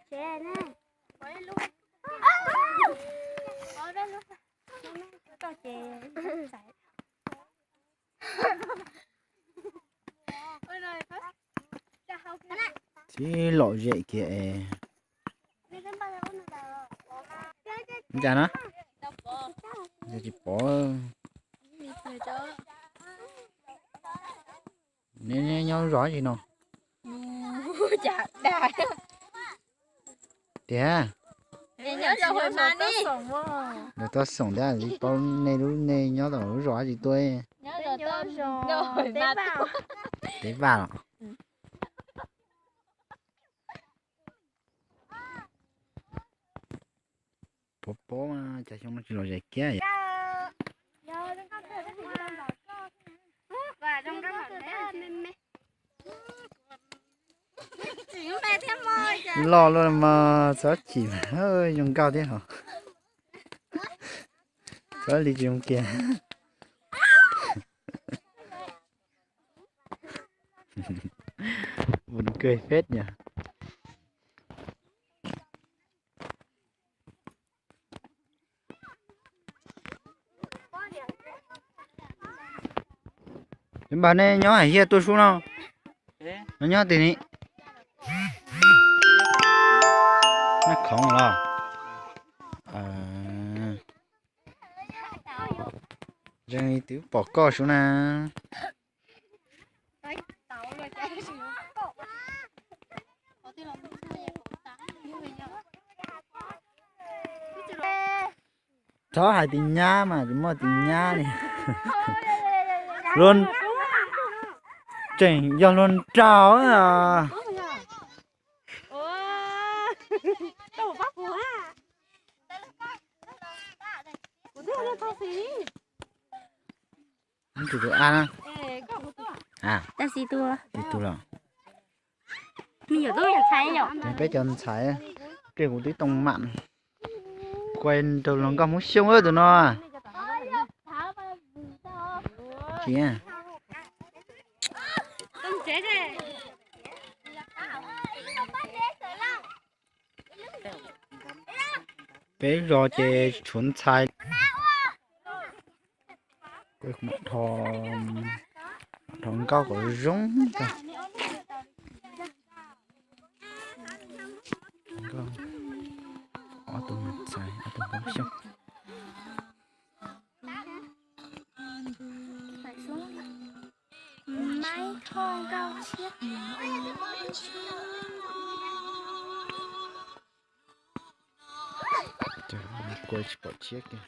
tsev ne. Tib lom zem kiag es. Cas na? Tsis pom. Neb nyob zos dab tsi no? Tiag. Lawv tuaj xoom thiab, tsis paub nej lub, nej nyob tom lub zos dab tsi tuaj. Teb vaj los. Puas pob mas cas xyoo no tsis lom zem kiag. Loj luaj mas txhob chim, zoo nkauj thiab hos. Txhob li tsis zoo kiag. Buồn cười phết nhỉ. Npawg, nej nyob hais tias tuaj sub no, no nyob tim ni? Naj khoov los. Zoo li twb pom koj sub na. Txhob hais tis nyab mas tsis muaj tis nyab li. Luag tseem yog luag nraug. Tus tus a na. Tab sis tus los, peb cov ntxhais, kuv tib too mam kuaj rau hluas nkauj Hmoob Xyooj tus no. Peb zos ces tshuav ntxhais. Dhos nkauj kom zoo tag. Ob tug ntxhais, ob tug Hmoob Xyooj. Kuaj tsis pom tshiab kiag.